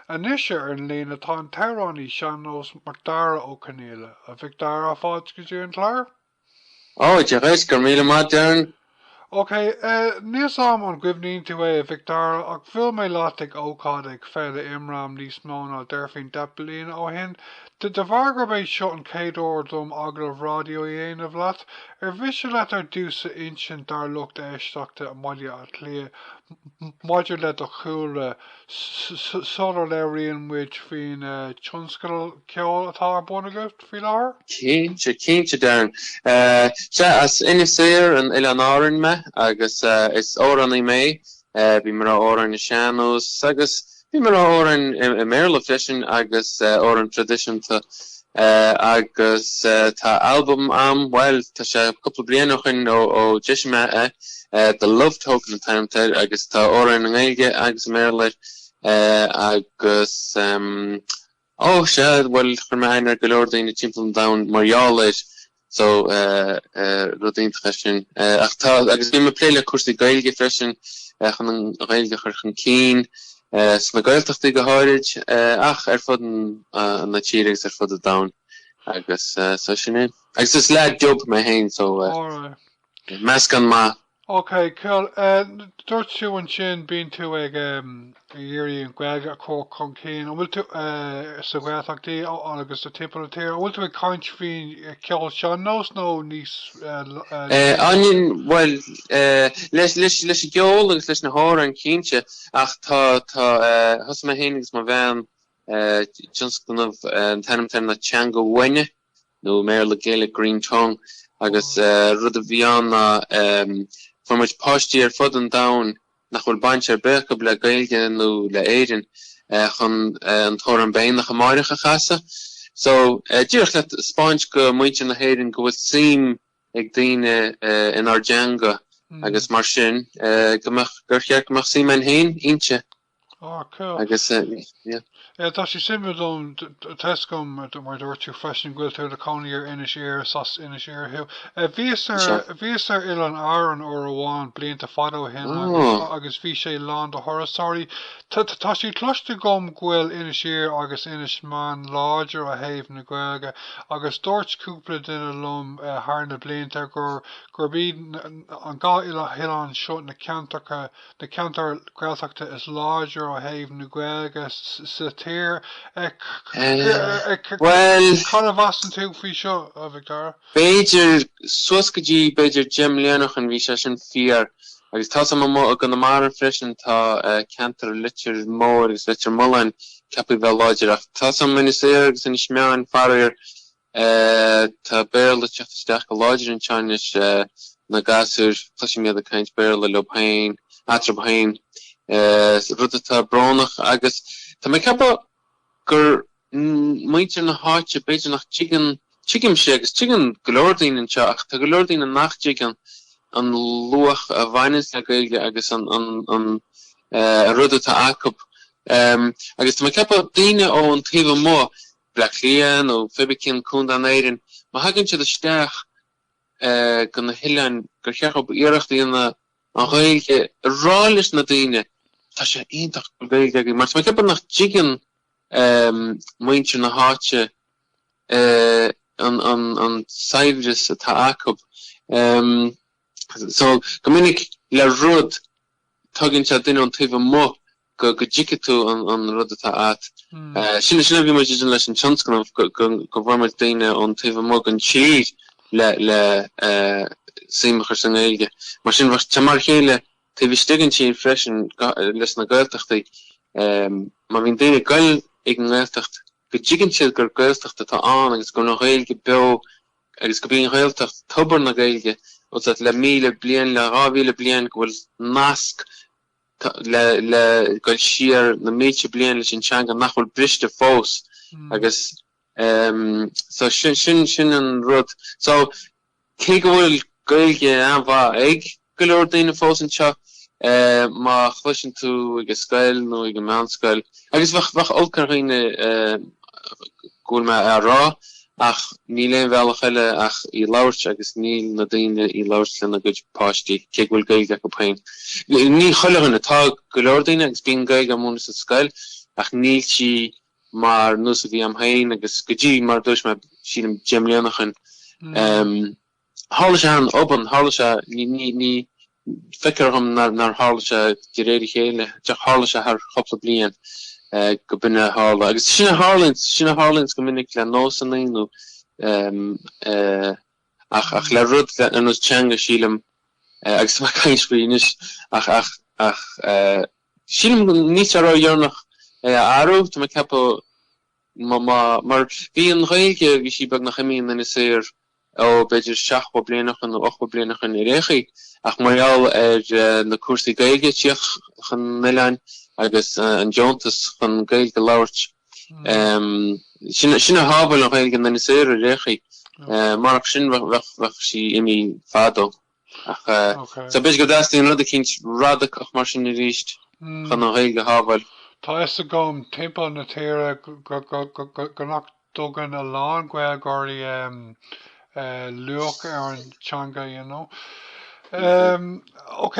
Anois ar an líne tá an t-amhránaí sean-nóis Macdara Ó Conaola. A Mhic Dara, fáilte go dtí an clár. Ó, Dia dhuit, go raibh míle maith, Darren. Ok, eh, níl 's a'm an gcuimhníonn tú é, a Mhic Dara, ach bhuail mé leat ag ócáid ag Féile Imram níos mó ná déarfainn 10 bliana ó shin. De de bharr gurb é seo an chéad uair dom agallamh raidió a dhéanamh leat, ar mhiste leat ar dtús a insint dár lucht éisteachta i mBaile Átha Cliath maidir le do chúlra, Sular labhraíonn muid faoin tionscadal ceoil atá ar bun agat faoi láthair? Cinnte, cinnte, Darren. Sea, as Inis Oírr in Oileáin Árann mé agus is amhránaí mé. Bím ag rá amhráin ar sean-nós agus bím ag rá amhráin i mBéarla freisin agus amhráin traidisiúnta. Agus tá albam a'm, bhuel, tá sé cúpla bliain ó shoin ó d'eisigh mé é, The Love Token an t-ainm atá air agus tá amhráin i nGaeilge agus i mBéarla air agus ó sea, bhuel, chuir mé aithne ar go leor daoine timpeall an domhain mar gheall air so rud iontach é sin. Ach tá, agus bím ag plé le cúrsaí Gaeilge freisin chun an Ghaeilge a chur chun cinn. Sna Gaeltachtaí go háirid, ach ar fud na tíre agus ar fud an domhain agus so sin é. Agus is leaid dub mé féin so meascán maith. Ok, cool. Dúirt tú ansin bíonn tú ag iarraidh an Ghaeilge a chur chun cinn. An bhfuil tú sa Ghaeltachtaí agus timpeall na tíre, an bhfuil tú ag caint faoin cheol sean-nós nó níos Bhuel, leis an gceol agus leis na hamhráin cinnte, ach tá, tá, thosaigh mé féin agus mo bhean tionscnamh, an t-ainm atá air ná Teanga Uaine, nó i mBéarla Gaelic Green Tongue, agus rud a bhí ann ná fuair muid páistí ar fud an domhain nach bhfuil baint ar bith acu le Gaeilge nó le Éirinn chun an t-amhrán Beidh Aonach Amáireach a chasadh. So, díreach le 'spáint go muintir na hÉireann go bhfuil suim ag daoine inár dteanga agus mar sin go mbeadh, gur cheart go mbeadh suim againn féin inti. Ah, cool. Agus, yeah. Yeah, tá sé suimiúil dom, tá 'fhios agam, mar a dúirt tú freisin, go bhfuil tú i do chónaí ar Inis Oírr, is as Inis Oírr thú. Bhíos ar, bhíos ar Oileán Árann uair amháin, blianta fada ó shin, agus, agus bhí sé lán de thurasóirí. Tá, tá sé cloiste agam go bhfuil Inis Oírr agus Inis Meáin láidir ó thaobh na Gaeilge, agus dúirt cúpla duine liom thar na blianta gur, gurb iad an dhá oileán seo na ceantracha, na ceantair Ghaeltachta is láidre ó thaobh na Gaeilge sa tír. Bhuel. Cad a mheasann tú faoi seo, a Mhic Dara? B'fhéidir, suas go dtí b'fhéidir 10 mbliana ó shin bhí sé sin fíor. Agus tá's a'm amuigh i gConamara freisin tá ceantar Leitir Móir agus Leitir Mealláin ceaptha a bheith láidir ach tá's a'm Inis Oírr agus Inis Meáin faraor Tá Béarla ag teacht isteach go láidir anseo anois, na gasúir, cloisim iad ag caint Béarla leo féin, eatarthu féin, rud atá brónach agus tá mé ag ceapadh gur muintir na háite, b'fhéidir nach dtuigeann, tuigimse agus tuigeann go leor daoine anseo ach tá go leor daoine nach dtuigeann an luach a bhaineanns le Gaeilge agus an rud atá acu. Agus tá mé ag ceapadh daoine ón taobh amuigh, Bleá Cliath nó pé bith cén contae in Éirinn, má thagann siad isteach go na hoileáin gur cheart dóibh iarracht a dhéanamh an Ghaeilge a rá leis na daoine, tá sé iontach go bhfuil Gaeilge againn mar tá mé ag ceapadh nach dtuigeann muintir na háite an saibhreas atá acu. So go minic le rud tugann sé duine ón taobh amuigh go dtuigfidh tú an rud atá a't. Sin sin a bhí muid ag déanamh leis an tionscnamh, go bhfuair muid daoine ón taobh amuigh den tír le le suim a chur sa nGaeilge. Mar sin bheadh sé mar a chéile taobh istigh den tír freisin leis na Gaeltachtaí. Má bhíonn daoine ag goil ag an nGaeltacht go dtuigeann siad gur Gaeltacht atá ann agus go bhfuil an Ghaeilge beo agus gurb í an Ghaeltacht tobar na Gaeilge, le 1,000 bliain, le 2,000 bliain go bhfuil nasc le le goil siar na mílte bliain leis an teanga nach bhfuil briste fós agus so sin sin sin an rud. So cé go bhfuil Gaeilge an-mhaith ag go leor daoine fós anseo má chloiseann tú ag an scoil nó ag an meánscoil agus bheadh bheadh olc ar dhaoine go bhfuil mé á rá Ach níl aon bhealach eile ach í labhairt agus níl na daoine í labhairt lena gcuid páistí, cé go bhfuil Gaeilge acu féin. Ní chuile dhuine, tá go leor daoine agus bíonn Gaeilge á múineadh sa scoil. ach níl sí mar nós a bhí a'm féin agus go dtí mar a dúirt mé sílim 10 mbliana ó shin. Tharla sé an-obann, tharla sé, ní, ní, ní, feictear dhom nár, nár tharla sé de réir a chéile, tharla sé thar chúpla bliain go b'in a tharla. Agus sin a tharlaíonns, sin a tharlaíonns go minic le nósanna nó ach, ach le rud ar nós teanga sílim, agus tá mé ag caint faoi anois, ach, ach, ach sílim níl sé ródheireanach é a athrú, tá mé ag ceapadh má, má, mar bhí an Ghaeilge, bhí sí beagnach imithe in Inis Oírr ó b'fhéidir 70 bliain ó shin nó 80 bliain ó shin ar aon chaoi, ach mar gheall ar na cúrsaí Gaeilge a tíocht chun an oileáin agus an deontas chun Gaeilge a labhairt, sin, sin a shábháil an Ghaeilge in Inis Oírr ar aon chaoi. Marach sin bheadh, bheadh, bheadh sí imithe fadó. Ach so b'fhéidir go dteastaíonn rud eicínt radacach mar sin arís chun an Ghaeilge a shábháil. Tá fhios agam timpeall na tíre go nach dtugann a lán Gaeilgeoirí luach ar an teanga, you know. Ok,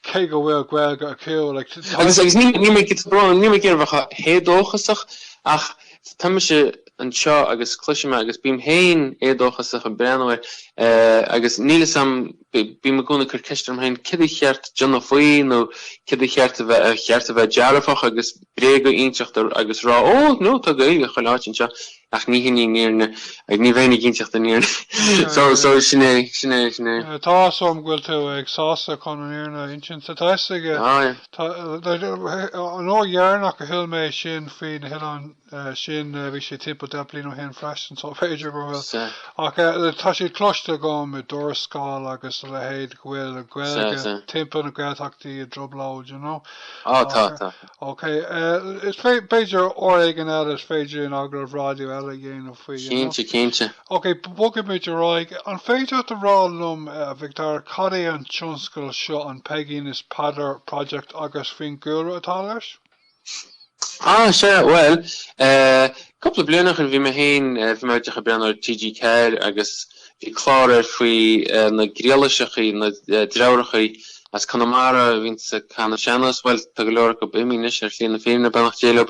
cé go bhfuil Gaeilge acu, like. Agus agus níl mé ag iarraidh a bheith héadóchasach ach Tá mise anseo agus cloisim é agus bím féin éadóchasach ag breathnú air agus níl fhios a'm, bím i gcónaí ag cur ceist orm féin céard a cheart déanamh faoi nó céard a cheart a bheith, ar cheart a bheith dearfach agus bréag a inseacht agus rá ó no tá Gaeilge chuile áit anseo ach ní hin í an fhírinne agus ní bheinn ag inseacht an fhírinne so so sin é, sin é, sin é. Tá fhios a'm go bhfuil tú ag sásta chun an fhírinne a insint. Tá fhios ag. Tá, an uair dheireanach a shíl mé sin faoi na hoileáin sin, bhí sé timpeall 10 bliain ó shin freisin, so b'fhéidir go bhfuil. Ach tá sé cloiste agam i dtuarascáil agus a leithéid go bhfuil an Ghaeilge timpeall na Gaeltachtaí i dtrioblóid, you know. Á, tá, tá. Ok, is b'fhéidir uair éigin eile is féidir linn agallamh raidió eile a dhéanamh faoi, you know. Cinnte, cinnte. Ok, bogfaimid ar aghaidh. An féidir leat a rá liom, a Mhic Dara, cad é an tionscadal seo, an Peigín is Peadar Project, agus faoin gcúlra atá leis? Ah, sea, bhuel, eh, cúpla bliain ó shin bhí mé féin, bhí mé ag breathnú ar TG4 agus bhí clár air faoi na Griallaiseachaí, na deirfiúrachaí as Conamara a bhíonns ag canadh sean-nós, bhuel, tá go leor acu imithe anois ar shlí na fírinne, beannacht Dé leo,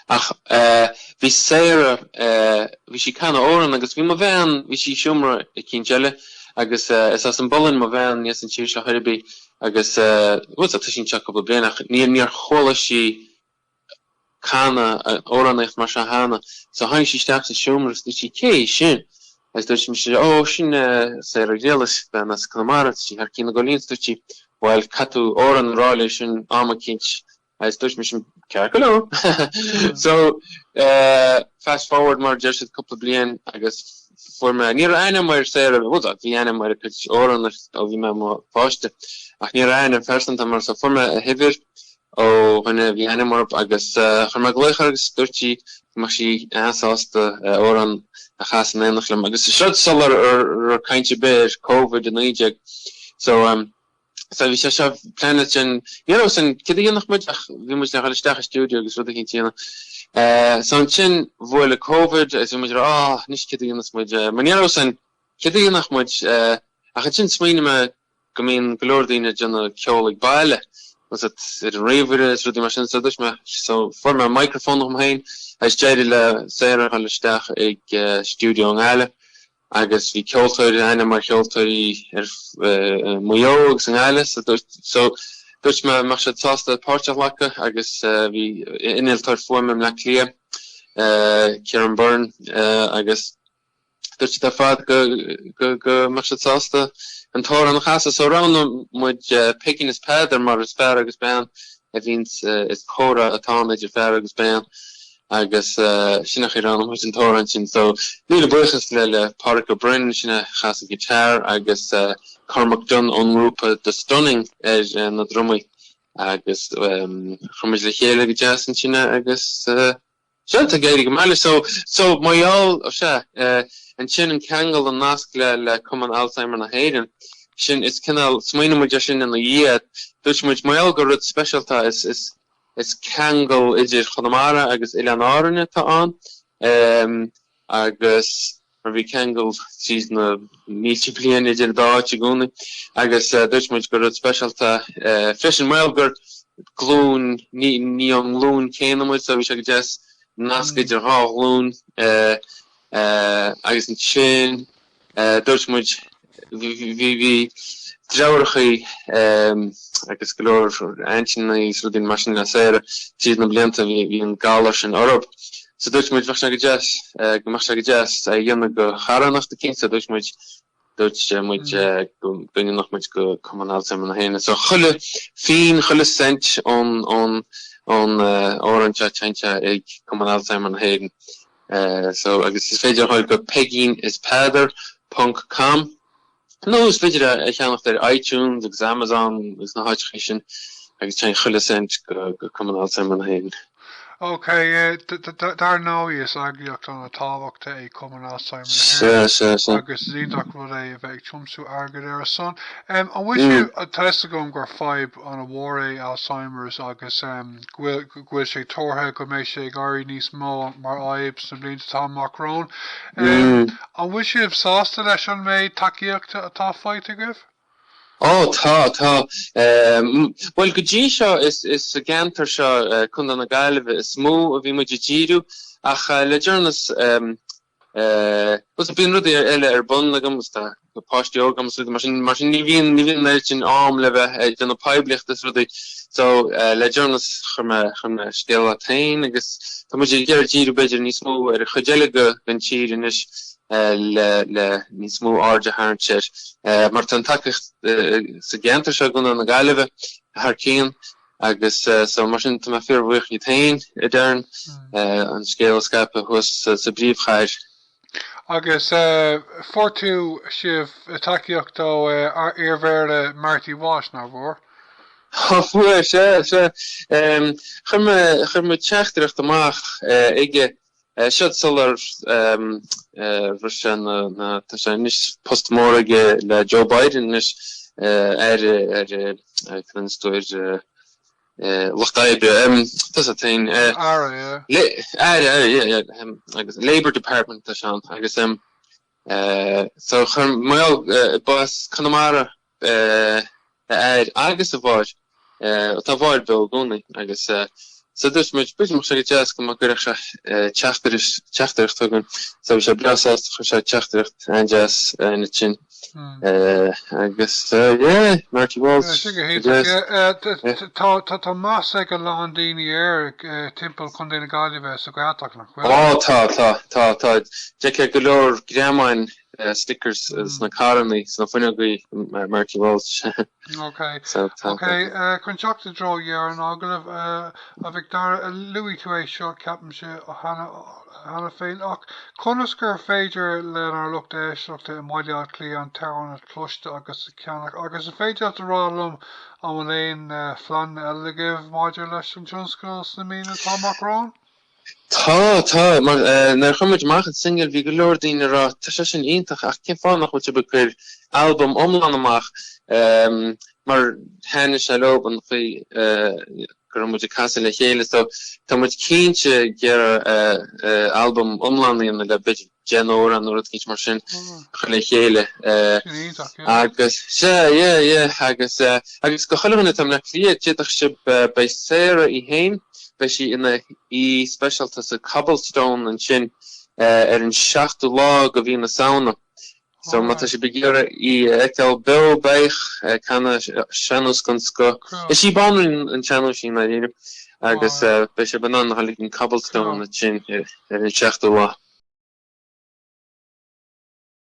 ach eh, bhí Sarah, eh, bhí sí ag canadh amhrán agus bhí mo bhean, bhí sí i seomra eicínt eile agus is as an bPolainn mo bhean, ní as an tír seo chor ar bith agus bhuel tá sí anseo cúpla bliain ach níor, níor chuala sí canadh amhránaíocht mar seo cheana. So tháinig sí isteach sa seomra agus dúirt sí cé hí sin? Agus dúirt mise ó sin Sarah Ghriallais, bean as Conamara, tá sí thar cionn ag gabháil fhoinn. Dúirt sí bhuel caithfidh tú amhrán a rá léi sin am eicínt Agus dúirt mise, ceart go leor. So, fast forward mar a deir siad cúpla bliain agus fuair mé, ní raibh aithne agam ar Sarah, bhuel bhí aithne agam ar a cuid amhrán ó bhí mé i mo pháiste ach ní raibh aithne phearsanta agam uirthi so fuair mé a huimhir ó dhuine a bhí aithne agam orthu agus chuir mé glaoch uirthi agus dúirt sí go mbeadh sí an-sásta amhrán a chasadh in éineacht liom agus seo sula raibh caint ar bith ar Covid-19 so So bhí sé seo pleanáilte sin, ní raibh sin, céard a dhéanfadh muid ach bhí muid le dhul isteach i stiúideo agus rud eicínt a dhéanamh. So ansin bhuail Covid agus bhí muid ag rá ah anois céard a dhéanfas muid, mar ní raibh sin, céard a dhéanfadh muid ach ansin smaoinigh mé go mbíonn go leor daoine ag déanamh ceol ag baile agus ar an ríomhaire is rudaí mar sin so dúirt mé so fuair mé microphone dhom féin agus d'éirigh le Sarah a dhul isteach ag stiúideo i nGaillimh agus bhí ceoltóirí, aithne agam ar cheoltóirí ar Mhaigh Eo agus i nGaillimh so dúirt so dúirt mé an mbeadh siad sásta páirt a ghlacadh agus bhí innealtóir fuaime i mBleá Cliath, Ciarán Byrne agus dúirt siad ar fad go go go mbeadh siad sásta an t-amhrán a chasadh so roghnaigh muid Peigín is Peadar mar is fear agus bean a bhíonns is comhrá atá ann idir fear agus bean. agus sin an chaoi a roghnaigh muid an t-amhrán sin. So, míle buíochas le le Pádraic Ó Broin, sin a chas an guitar, agus Cormac Dunne ón ngrúpa The Stunning ar na drumaí agus chuir muid le chéile go deas ansin é agus sea, tá ag éirí go maith leis. So, so mar gheall, ó sea, ansin an ceangal, an nasc le le Cumann Alzheimer na hÉireann, sin, is cineál, smaoinigh muid air sin ina dhiaidh, dúirt muid, mar gheall gur rud speisialta is, is, Is ceangal idir Chonamara agus Oileáin Árann atá ann agus mar bhí ceangal tríd na mílte bliain idir an dá áit i gcónaí agus dúirt muid gur rud speisialta freisin mar gheall gur. glúin, ní ní ón nglúin céanna muid so bhí sé go deas nasc idir dhá ghlúin agus ansin dúirt muid bhí bhí deartháireachaí agus go leor aintíní is rudaí mar sin le Sarah tríd na blianta bhí bhí an galar sin orthu so dúirt muid bheadh sé go deas go mbeadh sé go deas é a dhéanamh do charthanacht eicínt so dúirt muid Dúirt muid go ndéanfadh muid go Cumann Alzheimer na hÉireann. So chuile phingin, chuile cent ón amhrán seo téann sé ag Cumann Alzheimer na hÉireann. So agus is féidir a ghoil go peigínispeadar ponc com nó is féidir é a cheannacht ar iTunes agus Amazon agus na háiteachaí sin agus téann chuile cent go Cumann Alzheimer na hÉireann. Ok, dar ndóigh is eagraíocht an-tábhachtach é Cumann Alzheimer na Héireann agus is iontach rud é a bheith ag tiomsú airgid ar a son. An bhfuil sibh, tá fhios agam gur fadhb an-mhór é Alzheimer's agus go bhfuil go bhfuil sé tuartha go mbeidh sé ag éirí níos mó mar fhadhb sna blianta atá amach romhainn. An bhfuil sibh sásta leis an méid tacaíochta atá faighte agaibh? Ó, tá, tá. Bhuel, go dtí seo is sa gceantar seo, Contae na Gaillimhe, is mó a bhí muid ag díriú ach le deireanas, bhuel, bíonn rudaí eile ar bun agam agus tá páistí óga agam is rudaí mar sin, mar sin ní bhíonn, ní bhíonn an oiread sin am le bheith ag déanamh poiblíochta is rudaí. So, le deireanas chuir mé, chuir mé scéal leat féin agus tá muid ag iarraidh díriú b'fhéidir níos mó ar an chuid eile den tír anois. le níos mó aird a tharraingt air mar tá an tacaíocht sa gceantar seo i gContae na Gaillimhe thar cionn agus so mar sin tá mé fíorbhuíoch díot féin a Darren an scéal a scaipeadh thuas sa bpríomhchathair. Agus fuair tú, sibh, tacaíocht ó iarMhéara Marty Walsh, nár bhfuair? Ó fuair, sea, sea. Chuir mé, chuir mé teachtaireacht amach aige Seo sular bhris sé na, tá sé anois, post mór aige le Joe Biden anois, aire, aire, ar lucht oibre, tá sé féin, Aire, yeah. Aire, aire, yeah, yeah, agus Labour Department tá sé ann agus so chuir, mar b'as Conamara a athair agus a mháthair, tá a mháthair beo i gcónaí agus so dúirt muid, b'fhéidir go mbeadh sé go deas go mba gcuirfeadh sé teachtaireacht chugainn. So bhí sé breá sásta, chuir sé teachtaireacht an-deas ansin agus yeah, Marty Walsh, Sin go hiontach, yeah. Tá tá meas ag a lán daoine air timpeall Chontae na Gaillimhe sa Ghaeltacht, nach bhfuil? Ó tá, tá, tá, tá. D'fheicfeá go leor greamáin stickers sna carrannaí, sna fuinneogaí, Marty Walsh. Ok. Ok, chun teacht i dtreo dheireadh an agallaimh, a Mhic Dara, luaigh tú é seo, ceapaimse, cheana féin, ach conas gur féidir lenár lucht éisteachta i mBaile Átha Cliath an t-amhrán a chloiste agus a cheannach? Agus an féidir leat a rá liom an bhfuil aon phleananna eile agaibh maidir leis an tionscadal sna míonna atá amach romhainn? Tá, tá. Mar nuair a chuir muid amach an singil bhí go leor daoine ag rá tá sé sin iontach ach cén fáth nach bhfuil sibh ag cur albam iomlán amach mar thaitnigh sé leo an chaoi go raibh muid ag casadh le chéile so tá muid cinnte ag iarraidh albam iomlán a dhéanamh le b'fhéidir 10 n-amhrán nó rud éicint mar sin a chur le chéile. Agus sea, yeah, yeah, agus agus go chuile dhuine atá i mBleá Cliath, d'fhéadfadh sibh, beidh Sarah í féin, beidh sí ina aoi speisialta sa Cobblestone ansin ar an seachtú lá de mhí na Samhna. So má tá sibh ag iarraidh í a fheiceáil beo beidh ag canadh sean-nós den scoth. Is í banríon an tsean-nóis í i ndáiríre agus beidh sibh in ann a dhul ag an Cobblestone ansin ar an seachtú lá.